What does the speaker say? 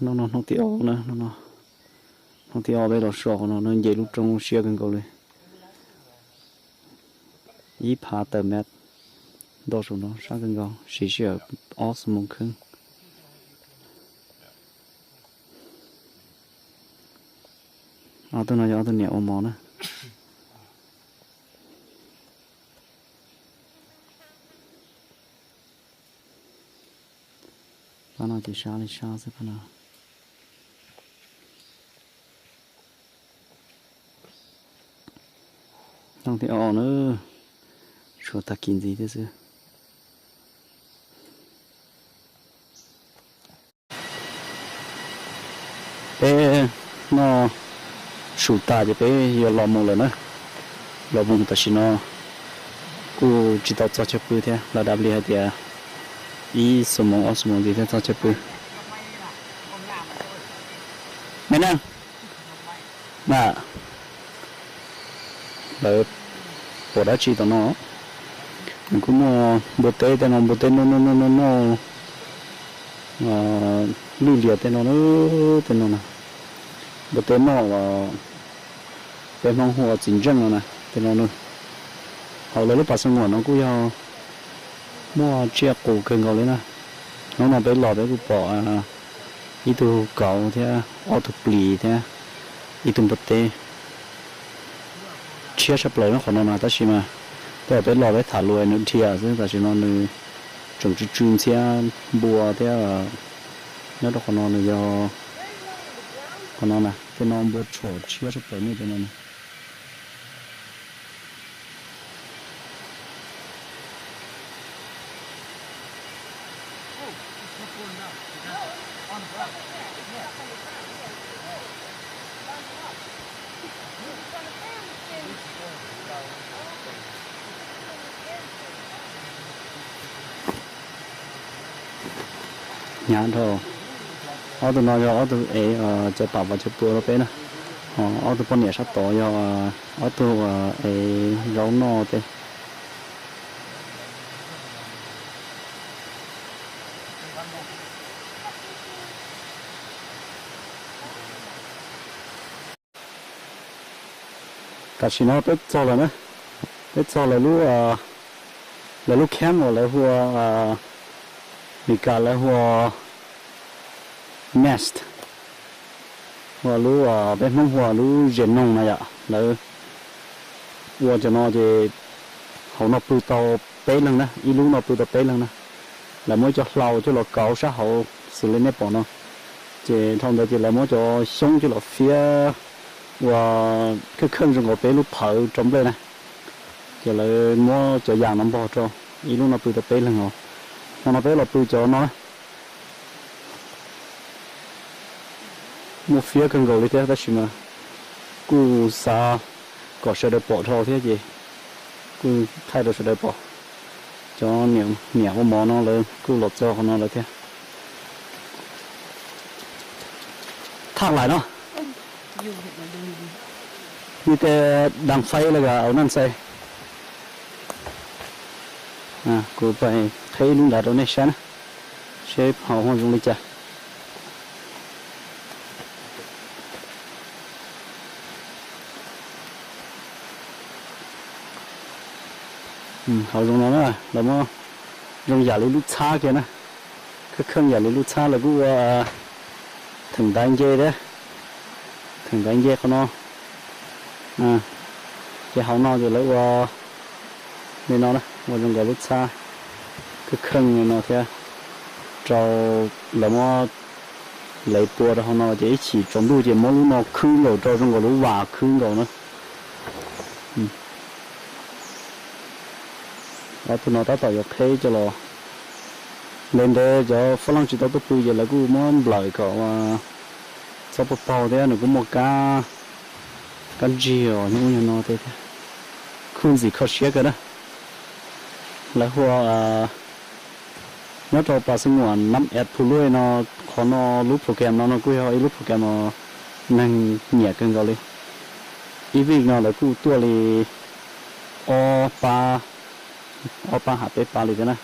No no hnub tim ob na, no no hnub tim ob peb los so qhov no, no nce lub roob siab kawg nkaus li. Ib phav tawm mev nto saum no, sab kawg nkaus, siv sij hawm ob xuab moos kheej. Ob tug no yog ob tug niam ua mov na. Pab no ces sab li sab xwb pab no. Hnub tim ob na, tshuav tag kis ntxiv thiab xwb. Peb noj su tas ces peb yuav los mus lawm na. Los mus tam sim no kuj tsis tau txog chaw pw thiab, lawv dab li hais tias ib xuab moos ob xuab moos ntxiv thiaj txog chaw pw. Me na, na, lawv pom dab tsi tom no? Nws kuj muaj npua teb tej no, npua teb noj noj noj noj noj lwj lias tej no, tej no na, npua teb noj, peb Hmoob hu ua txiv ntseej no na, tej no na. Hauv lawv lub pas xab nguam no kuj yog muaj tsiaj qus kawg nkaus li na. Hnub no peb los peb kuj pom ib tug kauv thiab ob tug plis thiab ib tug npua teb tshiab tshaj plaws nyob qhov no na, tab sis mas tej zaum peb los peb tham lus nws dhia xwb, tam sim no nws tseem tsw tsw ntxhiab npua thiab. Nyob rau qhov no nws yog qhov no na, tej no npua tsham tshiab tshaj plaws nej tej no na. Hnyav dhau. Ob tug no yog ob tug ev cov pam pov cov pua rau peb na. Ob tug poj niam sab tod yog ob tug ev zaub noj tej. Tam sim no peb txog lawm na, peb txog lawv lub, lawv lub camp uas lawv hu ua, Meskas lawv hu ua nest, hu ua lub, peb Hmoob hu ua lub zes noog na yom. Lawv ua cov no ces hauv no pw tau peb leeg na, ib lub no pw tau peb leeg na. Lawv muab ib co hlau coj los kauv sab hauv xws li nej pom no, ces dhau ntawd ces lawv muab cov xyoob coj los fiab ua kheej kheej zoo nkaus peb lub phawv rau nplej na. Ces lawv muab cov yas no npog rau, ib lub no pw tau peb leeg os. Hmo no peb los pw cov no na. Muaj fiab kawg nkaus li thiab tab sis mas kuj xav kom sawv daws pom dhau thiab ces kuj thaij rau sawv daws pom. Cov niam ua mov no lawv kuj los txog qhov no lawm thiab. Thaj lais no, nej tej dam faib los yog ua neej xais. Kuv pais qheb ib lub nrad rau nej saib na, seb hauv zoo li cas. Hauv zoo no na, lawv muab zoo yam li lub txhab kiag na, kheej kheej yam li lub txhab. Lawv kuj ua theem ntaiv nce thiab, theem ntaiv nce qhov no. Ces hauv no ces lawv ua li no na, ua zoo nkaus lub txhab kheej kheej li no thiab, rau lawv muab lev pua rau hauv no ces ib chim tsaus ntuj ces muab lub no khwb nkaus rau zoo nkaus lub vas khwb nkaus na. Ob tug no tab tom yuav qheb coj los. Ntev ntev cov fab leej tsis tau tuaj pw ces lawv kuj muab nplawm kom txhob paug paug thiab nws kuj muaj kab, kab ntsig os, nyob ub nyob no thiab. Khuj ntxim kho siab kawg na. Lawv hu ua, nyob rau pas xeem Nyab Laj Phu Luj no, qhov no lub program no no kuj yog ib lub program uas neeg nyiam kawg nkaus li. Ib vij no lawv kuj tuaj li ob pab, ob pab ham peb pab li thiab na.